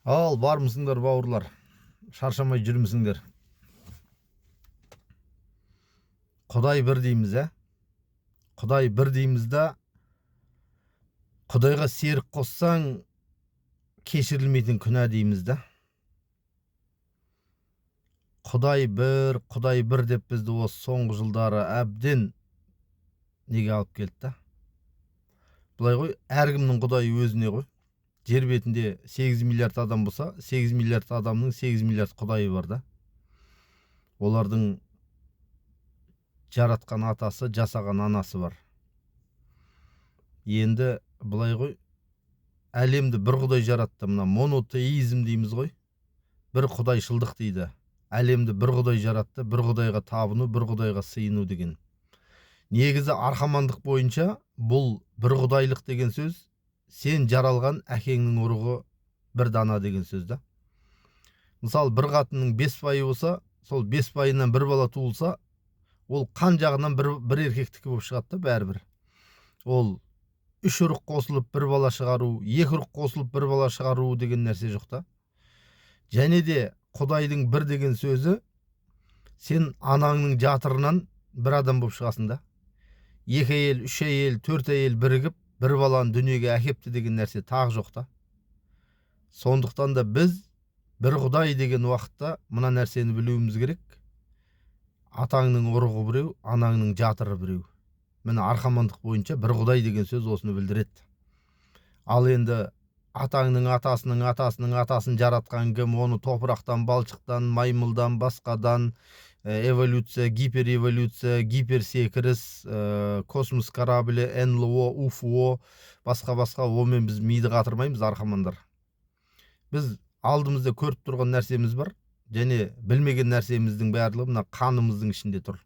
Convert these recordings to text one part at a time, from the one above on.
Ал бармысыңдар, бауырлар? Шаршамай жүрмісіңдер? Құдай бір дейміз, ә? Құдай бір дейміз да, Құдайға серік қоссаң, кешірілмейтін күнә дейміз да. Құдай бір, Құдай бір деп бізді осы соңғы жылдары әбден неге алып келді да? Былай ғой, әркімнің Құдайы өзіне ғой. Жер бетінде 8 миллиард адам болса, 8 миллиард адамның 8 миллиард Құдайы бар да. Олардың жаратқан атасы, жасаған анасы бар. Енді былай ғой, әлемді бір Құдай жаратты, мына монотеизм дейміз ғой. Бір құдайшылдық дейді. Әлемді бір Құдай жаратты, бір Құдайға табыну, бір Құдайға сыйыну деген. Негізі архамандық бойынша бұл бір құдайлық деген сөз, сен жаралған әкеңнің ұрығы бір дана деген сөз да. Мысалы, бір қатынның 5 байы болса, сол 5 байынан бір бала туылса, ол қан жағынан бір еркектікі болып шығады да бәрібір. Ол 3 ұрық қосылып бір бала шығару, 2 ұрық қосылып бір бала шығару деген нәрсе жоқ та. Және де Құдайдың бір деген сөзі, сен анаңның жатырынан бір адам болып шығасың да. 2 әйел, 3 әйел, 4 әйел бірігіп бір баланы дүниеге әкепті деген нәрсе тағы жоқ та. Сондықтан да біз бір Құдай деген уақытта мына нәрсені білуіміз керек. Атаңның ұрығы біреу, анаңның жатыры біреу. Міне, архамандық бойынша бір Құдай деген сөз осыны білдіреді. Ал енді атаңның атасының атасының атасын жаратқан кім, оны топырақтан, балшықтан, маймылдан, басқадан, эволюция, гиперэволюция, гиперсекіріс, космос кораблі, НЛО, УФО, басқа-басқа, онымен біз миды қатырмаймыз, архамандар. Біз алдымызда көріп тұрған нәрсеміз бар, және білмеген нәрсеміздің барлығы мына қанымыздың ішінде тұр.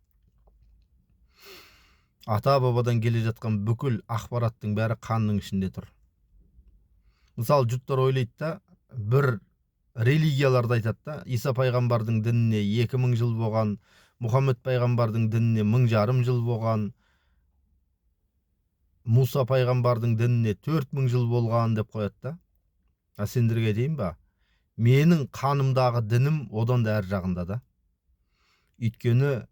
Ата-бабадан келе жатқан бүкіл ақпараттың бәрі қанның ішінде тұр. Мысалы, жұрттар ойлайды да, бір религияларды айтады да, Иса пайғамбардың дініне 2000 жыл болған, Мұхаммед пайғамбардың дініне 1500 жыл болған, Муса пайғамбардың дініне 4000 жыл болған деп қояды да. А сендерге айтайын ба, менің қанымдағы дінім одан да әр жағында да. Өйткені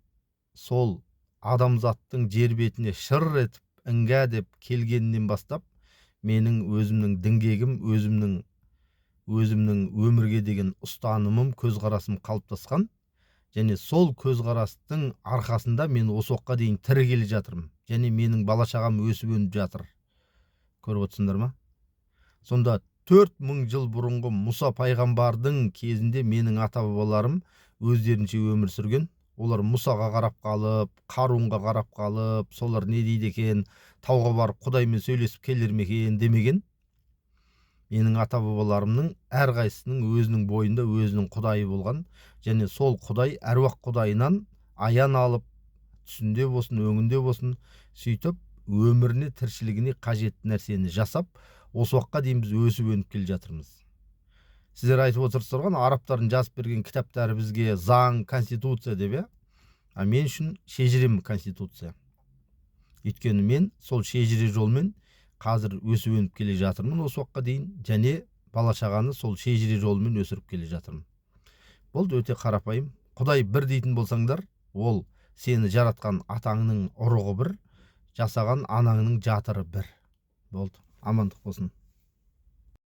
сол адамзаттың жер бетіне шыр етіп іңгә деп келгенінен бастап менің өзімнің діңгегім, өзімнің өмірге деген ұстанымым, көзқарасым қалыптасқан. Және сол көзқарастың арқасында мен осы уақытқа дейін тірі келе жатырмын. Және менің бала шағам өсіп өніп жатыр. Көріп отырсыңдар ма? Сонда 4000 жыл бұрынғы Мұса пайғамбардың кезінде менің ата-бабаларым өздерінше өмір сүрген. Олар Мұсаға қарап қалып, Қарунға қарап қалып, солар не дейді екен, тауға барып Құдаймен сөйлесіп келер ме екен демеген. Менің ата-бабаларымның әрқайсысының өзінің бойында өзінің Құдайы болған, және сол Құдай әруақ Құдайынан аян алып, түсінде болсын, өңінде болсын, сөйтіп өміріне, тіршілігіне қажетті нәрсені жасап, осы уақытқа дейін біз өсіп өніп келе жатырмыз. Сіздер айтып отырсыздар ғой, арабтардың жазып берген кітаптары бізге заң, конституция деп, иә? А мен үшін шежірем конституция. Өйткені мен сол шежіре жолмен қазір өсіп өніп келе жатырмын осы уақытқа дейін, және бала шағаны сол шежіре жолымен өсіріп келе жатырмын. Болды, өте қарапайым. Құдай бір дейтін болсаңдар, ол сені жаратқан атаңның ұрығы бір, жасаған анаңның жатыры бір. Болды, амандық болсын.